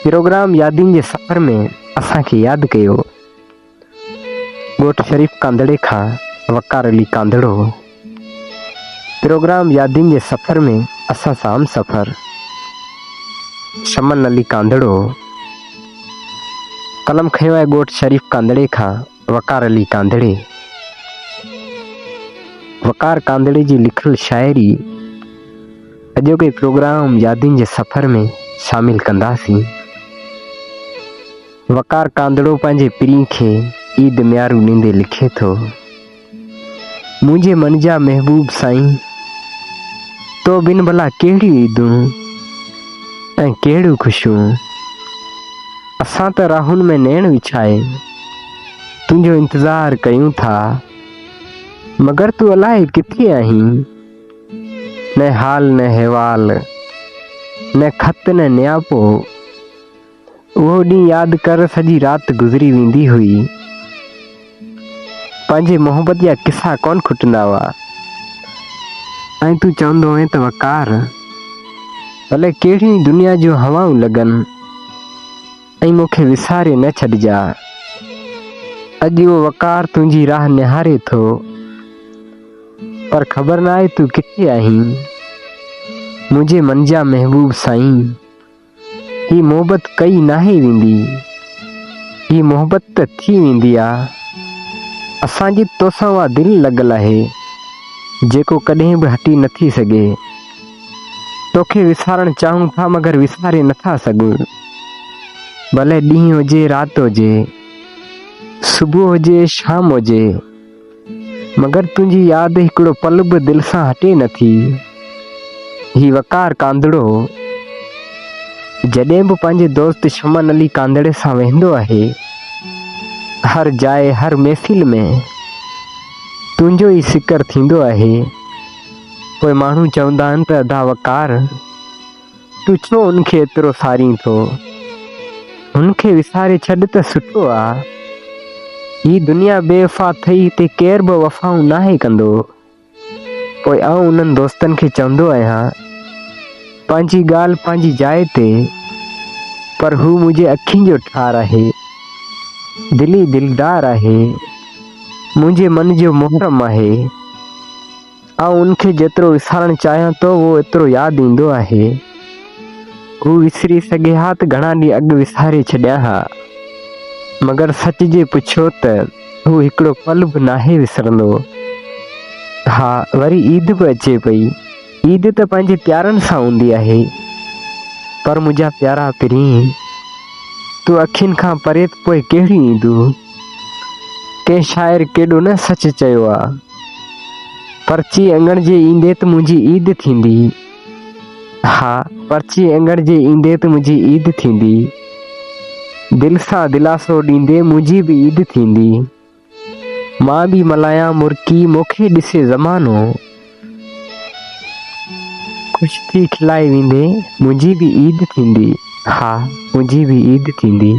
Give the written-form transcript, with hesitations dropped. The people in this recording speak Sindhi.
پروگرام يادين جي سفر ۾ اسان کي ياد ڪيو. ڳوٺ شريف ڪانڌڙي کان وقار علي ڪانڌڙو پروگرام يادين جي سفر ۾ اسان سان هم سفر شمن علي ڪانڌڙو قلم کنيو آهي ڳوٺ شريف ڪانڌڙي کان وقار علي ڪانڌڙي وقار ڪانڌڙي جي لکيل شاعري اڄوڪي پروگرام يادين جي سفر ۾ شامل ڪنداسين. وقار ڪانڌڙو پنهنجي پرين کي عيد ميارون ڏيندي لکي ٿو. منهنجي من جا محبوب سائين، تو بن ڀلا ڪهڙيون عيدون ۽ ڪهڙيون خوشيون. اسان ته راهن ۾ نيڻ وڇائي تنهنجو انتظار ڪيون ٿا، مگر تون الائي ڪٿي آهين. نه حال نه احوال، نه خط نه نياپو. اهو ڏينهن ياد ڪر سڄي رات گذري ويندي هئي. پنهنجي محبت جا قصا ڪونه کٽندا هئا. ۽ تون چوندو هئين ته وقار! ڀلي ڪهڙيون ئي دنيا جون هوائون لڳن ۽ مون کي وساري نه ڇڏجا. اڄ اهو وقار تنهنجي راهه نهاري ٿو. پر خبر ناهي تون ڪٿي آهين. منهنجي من جا محبوب سائين. هي محبت ڪئي ناهي ويندي. هي محبت ته ٿي ويندي آ. اسان جي توسان اها دل لڳل آهي. جيڪو ڪڏهن به هٽي نٿي سگهي. توکي وسارڻ چاهون ٿا مگر وساري نٿا سگهون. ڀلي ڏينهن هجي رات هجي. صبح هجي شام هجي. مگر تنهنجي ياد هڪڙو پل به دل سان هٽي نه ٿي. هي وقار ڪانڌڙو جڏهن به پنهنجي دوست شمن علي ڪانڌڙي سان ويهندو آهي، هر جاء هر محفل ۾ تنهنجو ئي ذڪر ٿيندو آهي. پوء ماڻهو چوندا آهن ته ادا وقار! تون ڇو هن کي ايترو سارين ٿو؟ هن کي وساري ڇڏ ته سٺو آ. هي دنيا بي وفا ٿئي هتي ڪير به وفائون ناهي ڪندو. پوء آئون انهن دوستن کي چوندو آهيان، پنهنجي ڳالهه پنهنجي جاء تي، پر هو منهنجي اکين جو ٺار آهي، دلي دلدار آهي، منهنجي من جو محرم آهي. آئون ان کي جيترو وسارڻ چاهيان ٿو اهو ايترو ياد ايندو آهي. هو وسري سگهي ها ته گهڻا ڏينهن اڳ وساري ڇڏيان ها. مگر سچ جي پڇيو ته هو هڪڙو پل به ناهي وسرندو. ها وري عيد به اچي پئي. عيد ته پنهنجي پيارن سان هوندي آهي. پر منهنجا پيارا پرين! تون اکين کان پري ته پوء ڪهڙيون عيدون؟ ڪنهن شاعر ڪيڏو نه سچ چيو آ. پرچي اڱڻ جي ايندي ته منهنجي عيد ٿيندي. ها پرچي اڱڻ جي ايندي ته منهنجي عيد ٿيندي. دل سان دلاسو ڏيندي منهنجي به عيد ٿيندي. مان به ملهايان مرڪي مونکي ڏسي زمانو. خوش ٿي کلائي ويندي منهنجي به عيد ٿيندي. ها منهنجي به عيد ٿيندي.